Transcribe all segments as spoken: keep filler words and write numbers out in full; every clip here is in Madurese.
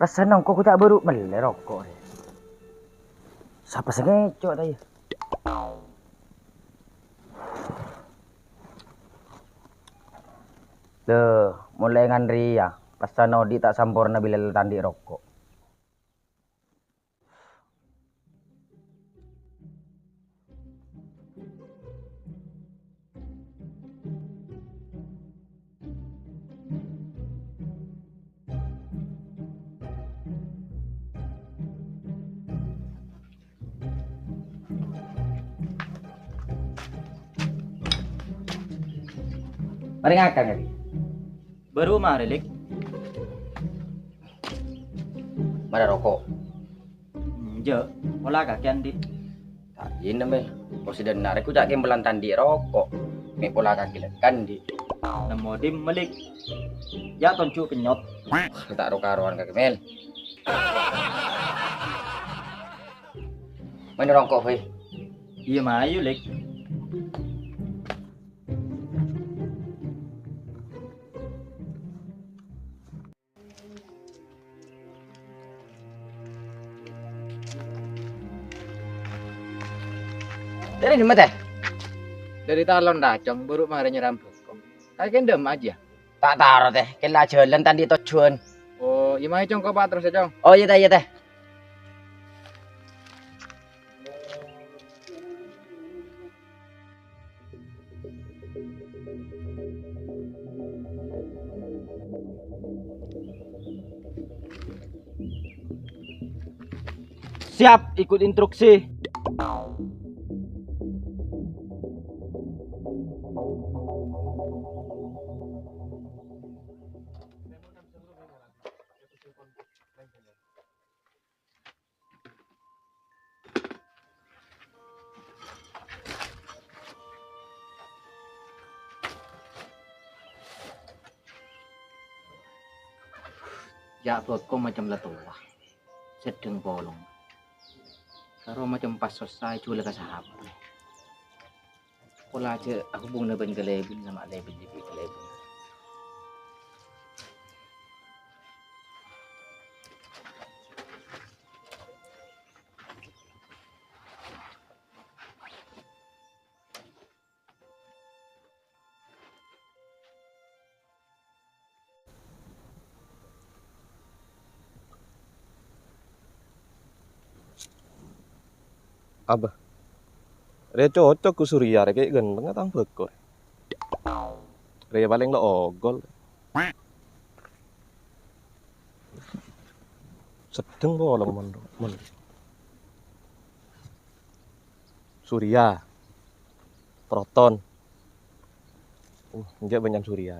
Senneng kok ta' buru mellè roko', rè. Sapa sè ngèco' ta' iyâ? Lè, molaè ngan rèya, pèssana odi' ta' samporna bilâ la ta' andi' roko'. Marè ngakan, Kak. Bâru marè, Lèk. Marè roko'. Enjâ', pola kakè andi'. Ta' jina, Mel. Kok sè dâna rè ku ca' kempelan ta' andi' roko'. Mè' pola kakè lè' andi'. Nemmo dimma, Lèk? Yâ tonju' kennyot. Ta' ro-karowan kakè, Mel. Maèn roko' bhâi. Iyâ, mayu, Lèk. Dâri dimma, Tè? Dâri talon, Ra, Cong, buru marè nyerang bâko. Kakè dâ' emma, Jâ? Ta' tao, Tè. Kèng la ajhâlân ta' andi' tojjhuwân. Oh, iyâ mayu, Cong, ko' paterros, yâ, Cong. Oh, iyâ, Tè, iyâ, Tè. Siap, ikut instruksi. Yâ, bâko macem la towa, sedheng polong. Karo macem pas sossa èjhuwâl ka sahabat. Pola jâ' ahubungna bân kalèbun, sama' lèbun jâ' bi' kalèbun. Abâ. Rè cocok ku Surya rè, kè' ganteng tang bâko rè. Rè palèng la ogol. Sedheng polong mon, mon. Surya. Proton. Uh, enjâ' bânnya'an Surya.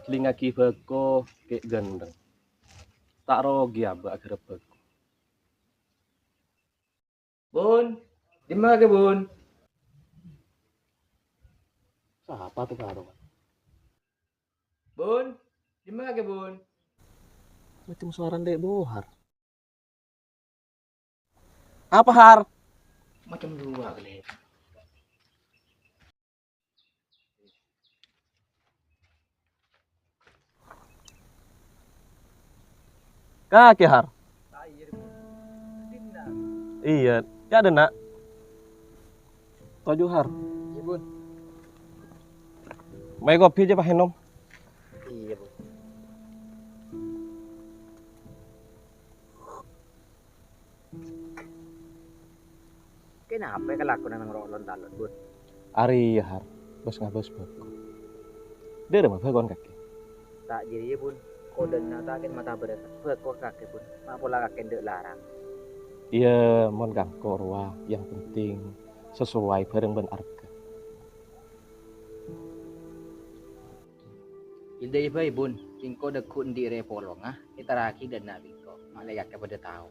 Ajhâlingngaghi bâko kè' ganteng. Ta' rogi abâ' aghârâp bâko. Bun, dimma kakè, Bun? Sapa to karo? Bun, dimma kakè, Bun? Macem sowarana Dek Bohar. Apa, Har? Macem duwâ' kalè. Kakè, Har. Iyâ, yâ, dâ' enna'. Toju', Har. Iyâ, Bun. Mayu kopi jâ, pas ènom. Iyâ, Bun. Kenapa kalakowan nang ro'-, lon-talon, Bun? Arèya, Har, bâs-ngabâs bâko. Dârâmma bâkowan kakè? Ta' jârèya, Bun. Kodâna ta' kèn mata bârât bâko kakè, Bun. Ma' pola kakè endâ' larang. Iyâ, mon kangko' rowa, yang penting sesuai bhâreng bân arghâ. Iyâ, dâi bhâi, Bun. Sèngko' dâgghu' andi' rè polonga, ètarraghi dâ' enna' bengko. Malè kakè padâ tao.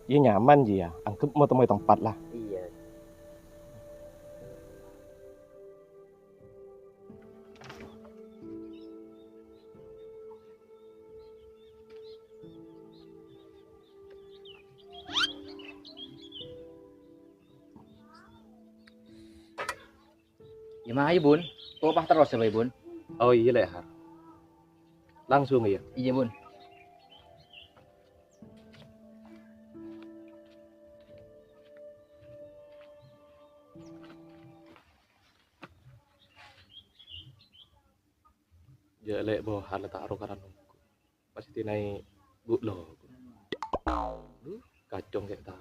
Iyâ, nyaman, Ji, yâ. Angghep mo-, temmo è tempat, la. Iyâ. Nah, ayo, Bun. Toppa terros ya, Bun. Oh, iyâ, Lè', Har. Langsung, iyâ? Iyâ, Bun. Jhâ' Lè' Bohar la ta' ro-karan ongghu. Pas dinaè bu' lo. Duh, kacong kè' tao.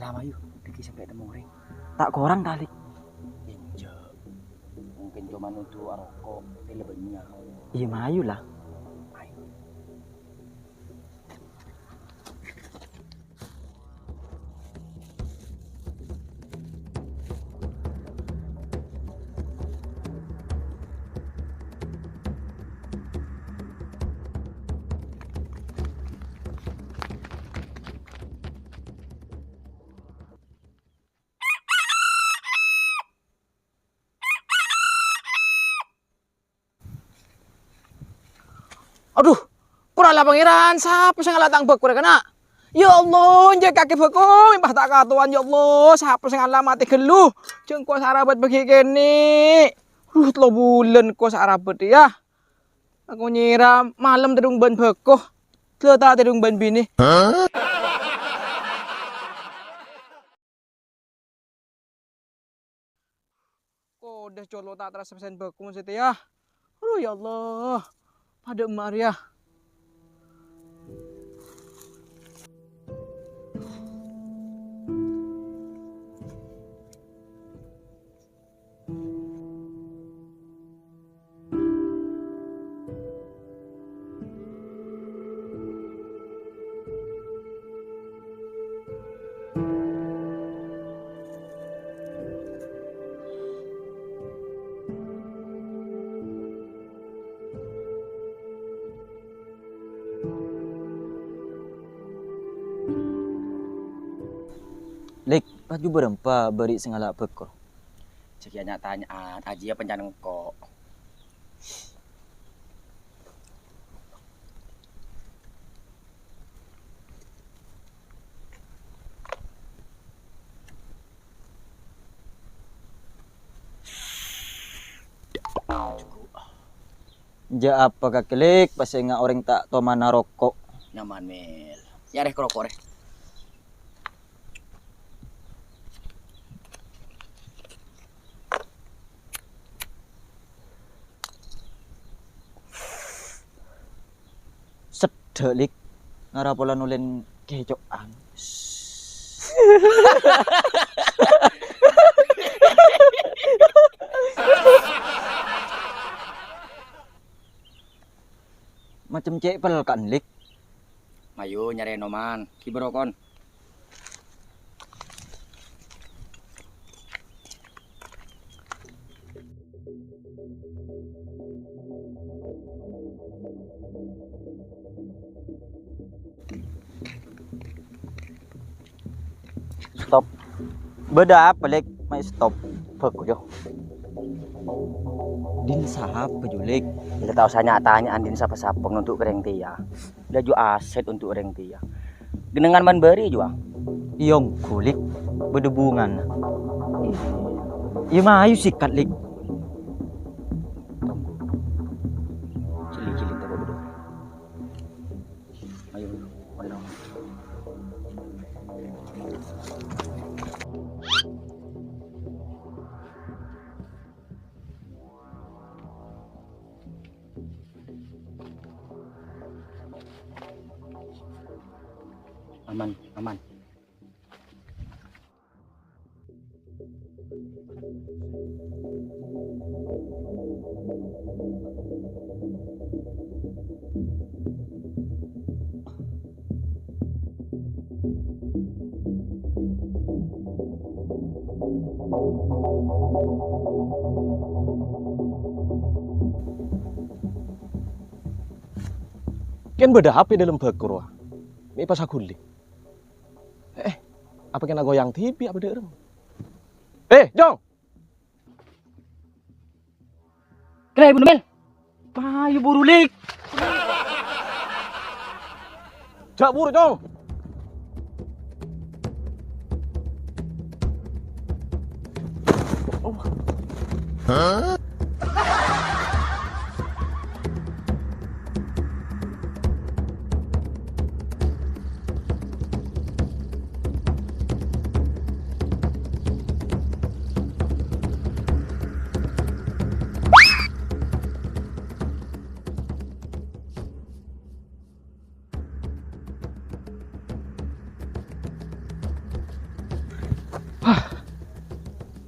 La mayu, dhâggi' sampè' temmo orèng. Ta' korang, ta', Lè'? Enjâ'. Mungkin coma nodhu aroko, tèla bânnya'. Iyâ, mayu, la. Ayo. Adhu, kor la Pangèran, sapa sè ngala' tang bhâko rè kana'? Ya Allah, enjâ' kakè bhâko, mèmpa ta' katowan, ya Allah, sapa sè ngala' matè ghâllu? Jhâ' engko' sè arabât bâgi kènè'. Adhu, tello bulân engko' sè arabât, yâ. Engko' nyèra malem tèdung bân bhâko. Dâ' ta' tèdung bân binè. Kodhâ colo' ta' terros pèssèna bhâko mon satèya. Adhu, ya Allah. Padâ emma' rèya. Lèk, laju bârâmpa bâri' sè ngala' bhâko? Jhâ' kèya nya'-tanya'an, ajiyâ pancèn engko'. Jhâ' apa kakè, Lèk, pas enga' orèng ta' tomana roko'. Nyaman, Mil. Nyarè roko' rè. Seddhâ, Lèk. Ngara pola nolèn kèco'an. Macem cè' pelka'an, Lèk. Mayu nyarè noman, ghi bârâ kon. Stop. Bâdâ apa, Lèk? Mayu stop. Bhâko, yo. Dhin sapa, Julèk? Ella ta' osa nya'-tanya'an dhin sapa-sapa, ontok orèng tèya. Laju asèt ontok orèng tèya. Ghenengan man bâri' jhuwa. Iyâ, ongghu, Lèk. Bâdâ bungana. Iyâ, mayu sikat, Lèk. Tunggu. Cili-cili tako' bâdâ. Ayo, ayo. Aman, aman. Kèng bâdâ apa è dâlem bhâko rowa? Mè' pas aghuli. Eh, apa kèng agoyang dhibi' apa dâ' remma? Eh, Jong! Kèra, Ibu Nomel. Payu buru, Lik. Jhâ' buru, Cong. Hah.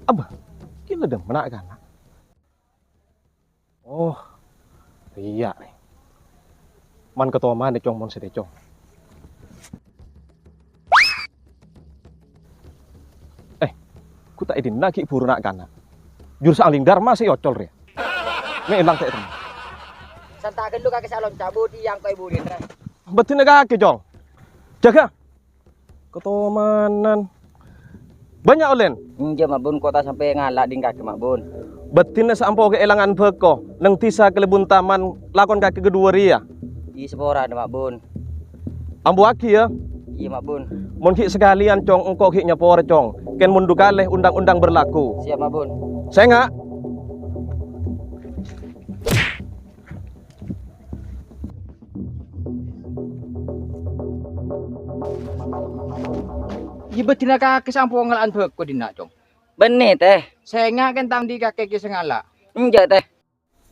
Abâ, ghi' la dâ' emma'a na'-kana'. Oh, iyâ, rè. Man katoman, Cong, mon satèya, Cong. Eh, ghu ta' è dinna' ghi' buru na'-kana'. Jur saalèng Dharma sè èocol rèya. Mè' èlang ta' ètemmo. Santa' ghâllu kakè sè alonca', Bu, iyâ engko' è budina. Bâdina kakè, Cong. Jâgâ. Katomanan. Bânnya' ollèna? Enjâ', Ma' Bun, ko' ta' sampè' ngala' ding kakè, Ma' Bun. Bâdina sè ampo kaèlangan bhâko, neng dhisa Kalèbun Taman, lakon kakè kadhuwâ rèya. Iyâ, saporana, Ma' Bun. Ambuwâghi, yâ. Iyâ, Ma' Bun. Mon ghi' sakalèyan, Cong, engko' ghi' nyapora, Cong. Kèng mon du kalè, undang-undang berlaku. Siap, Ma' Bun. Sènga'. Iyâ, bâdina kakè sè ampo ngala'an bhâko dinna', Cong. Bânnè, Tè. Sènga' kèng ta' andi' kakè ghi' sè ngala'. Enjâ', Tè.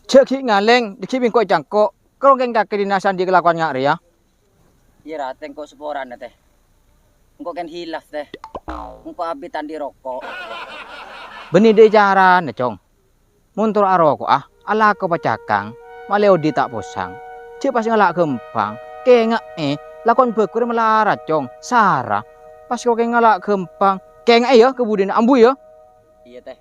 Jhâ' ghi' ngalèng, dâgghi' bengko cangko', karo kèng kakè dinna' sè andi' kalakowan nga' rèya. Iyâ, Ra, tè engko' saporana, Tè. Engko' kèng hilaf, Tè. Engko' abit andi' roko'. Bânnè dâ' carana, Cong. Mon terro aroko'a, alako pacakang, malè odi' ta' posang. Jhâ' pas ngala' ghâmpang, kènga'è, lakon bhâko rè malarat, Cong, sara. Pas ko' kèng ngala' ghâmpang, kènga'è, yâ, ka budina ambu, yâ. Iyâ, Tè.